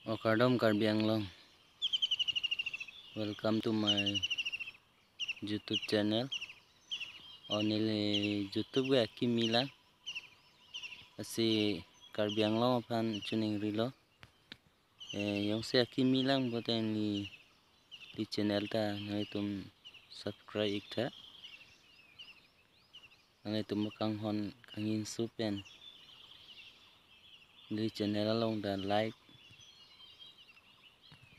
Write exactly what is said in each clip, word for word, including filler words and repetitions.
O kardom Karbi Anglong. Welcome to my YouTube channel. O neli YouTube ke akimi lang. Lasi Karbi Anglong aphan choningrilo. Eh, jongsi akimi lang pulote neli, neli channel ta nanglitum subscribe iktha. Nanglitum kanghon kangjinso pen neli channel along ta like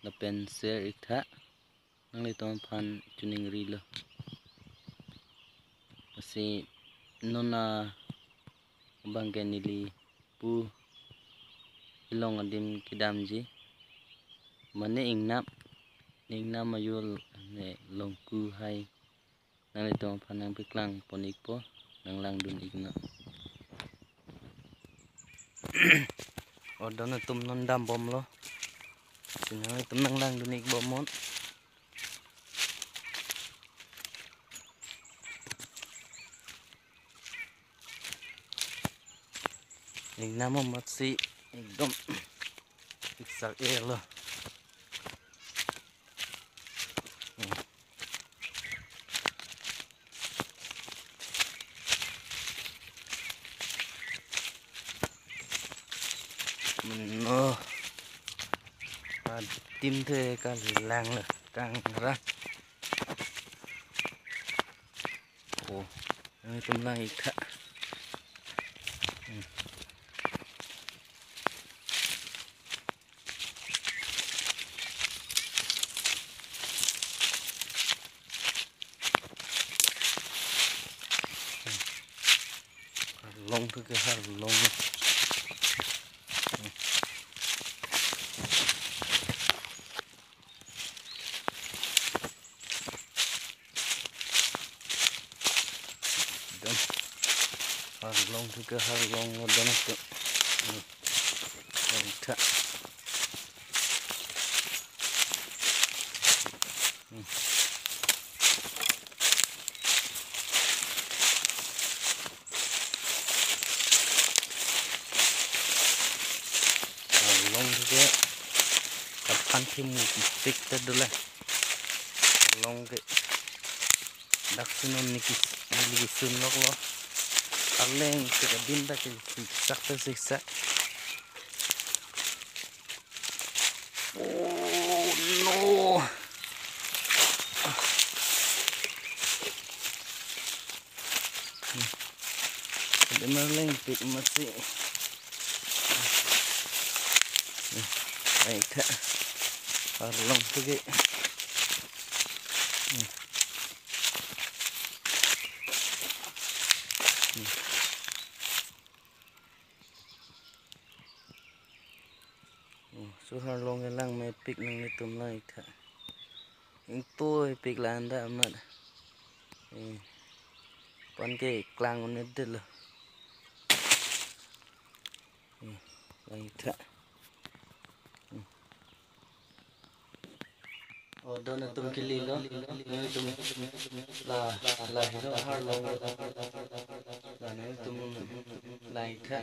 lapen share iktha. Nanglitum aphan choningrilo. Lasi non abang ke neli pu ilong adim kedamji. Mane ingnam, ingnam ayo ne Longku hai. Nanglitum aphan nangpaklang pon ikpo, nanglangdun iknon. O don atum non dambomlo. Lasi nanglitum nanglangdun ikbomnon. Ingnam amatsi ekdom iksak-elo. No. Adim te kalanglo, kangrang. O, nanglitum lang iktha. Hmm. Harlong thu ke harlong. Dam. Harlong thu ke harlonglo don atum. Hmm. Harlong tha. Hmm. Harlong thu ke kaphan ke mu tik ta dula. Harlong ke dak sunon niki, niki sun loklo. Arleng tik adim dak ke siksak ta siksak. Oh no. Adim arleng tik amatsi. Ai tha. Harlong thu ke. Oh, so harlong kelang mepik nanglitum lang iktha. Ingtoi pik la anda amat. Eh. Pan ke klang un-edetlo. Eh, lang iktha. Hmm. O don atum kelelo, nanglitum la, la helo harlong, la nanglitum lang iktha,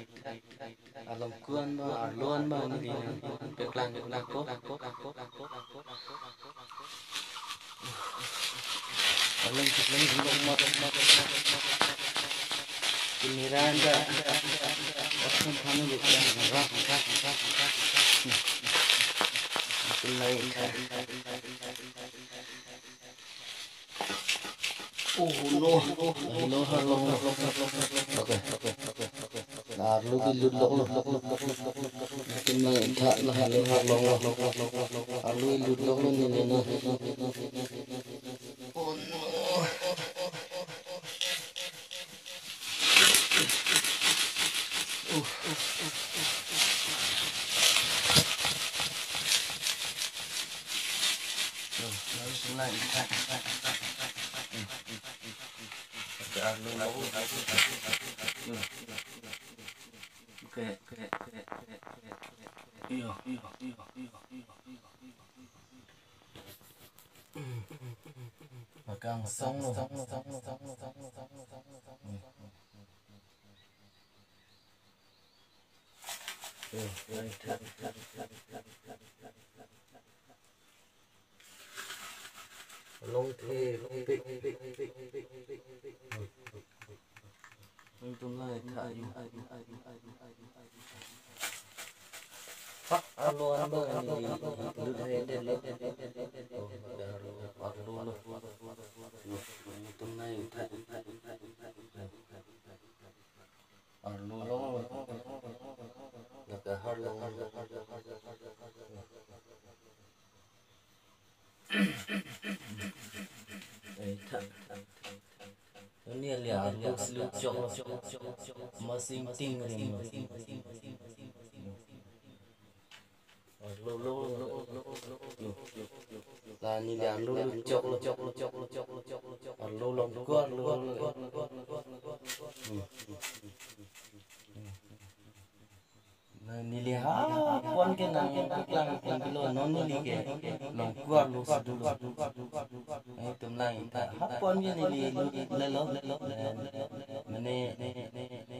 along kuan ma, arlo an ma, neli nangpaklang nangpo. Along kuan ma, along ma. Kini randa, asam panu bekang, rak, rak, rak, rak. Lang iktha. Oh no. Hello, hello. Okay, okay, okay. Arlo kelut loklo. Kini tha la hello, hello. Arlo kelut loklo neli na. Oh no. Okay, okay, okay, okay, okay. Iyo, iyo, iyo, iyo, iyo, iyo, iyo. Bakangsong lo. Iyo, right. Longthe, longpik. Nangtum nangtha. Pak, arlo anbang neli lut hai det lo. Oh, arlo, arlo lo. Nangtum nangtha. Arlo long. Lake harlong. Eh, tha. Neli arlo si lut chok lo. Masing ting ring lo. Arlo, lo, lo, lo, lo, lo. La neli arlo lut chok lo. Arlo longko arlo lo. Hmm. Na neli ha pon ke nangpeklang pon kilo, non neli ke longko arlo si dolo. Nangtum nangtha, ha pon ke neli lut lelo. Mane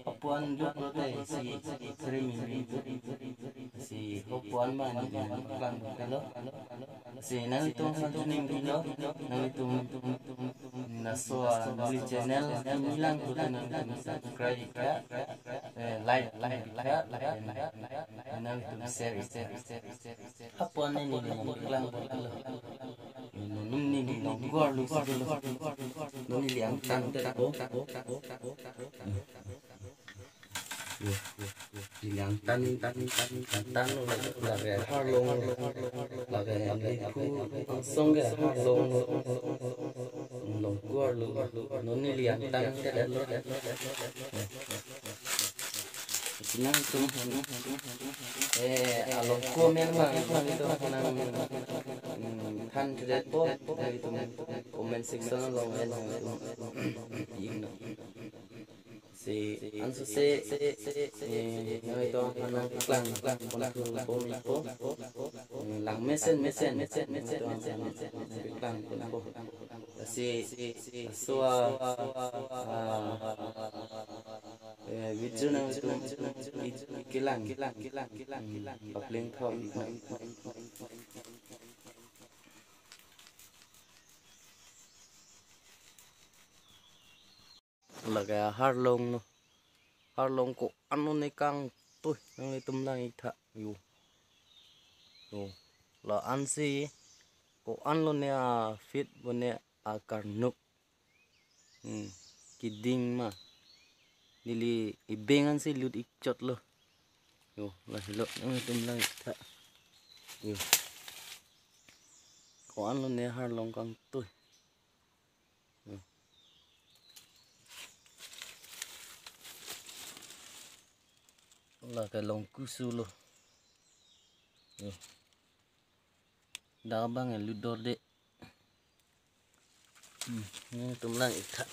ha pon lut lote si krim ring. Si ha pon ma neli nangpeklang pon kilo. Si nanglitum aphan choning pilo, nanglitum laso a neli channel neli lang pulote nanglitum subscribe ik tha, eh, like, like ik tha, like, nanglitum share ik tha. Ha pon neli nangpeklang pon kilo. Non neli longko arlo si dolo. Non neli angtan det po. Neli angtan, tan, tan, tan, tan lo, lake harlong lo, lake neli phu angsong ke harlong lo, longko arlo lo, non neli angtan det lo. Nangtum, eh, alongko amen ma, nangtum nang, hmm, than det po, nangtum comment section along, eh, nangtum, pi ik non. Si ansose, eh, nangtum aphan nangpeklang pon thu po mi po. Eh, lang mesen mesen, nangtum aphan nangpeklang pon po. Si, so, ah, ah, eh, video nangtum i-, kelang, hmm, papleng thom. Lake harlong lo. Harlong ko-an lone kangtui, nanglitum lang ik tha. Yo. Yo. La-an si ko-an lone a feet bone a karnuk. Hmm. Keding ma. Neli ebeng ansi lut ik chot lo. Yo, lahelo, nanglitum lang ik tha. Yo. Ko-an lone harlong kangtui. Hmm. Lake longko si lo. Hmm. Dak abang ya lut dorde. Hmm, nangtum lang ik tha.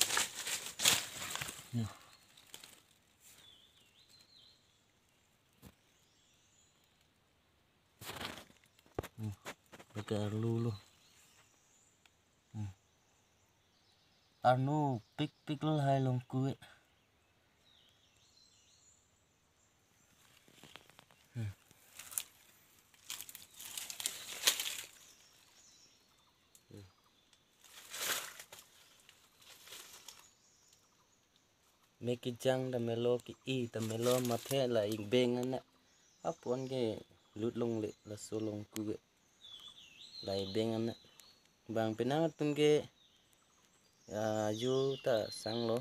Hmm. Hmm. Lake arlo lo. Hmm. Arno pikpik lahai longko e. Hmm. Hmm. Me kejang ta melo, ke-e ta melo, mathe la ebeng an na. Ha pon ke lut longle laso longko ke. La ebeng an na. Bang penang atum ke, ah, ajo ta sang lo.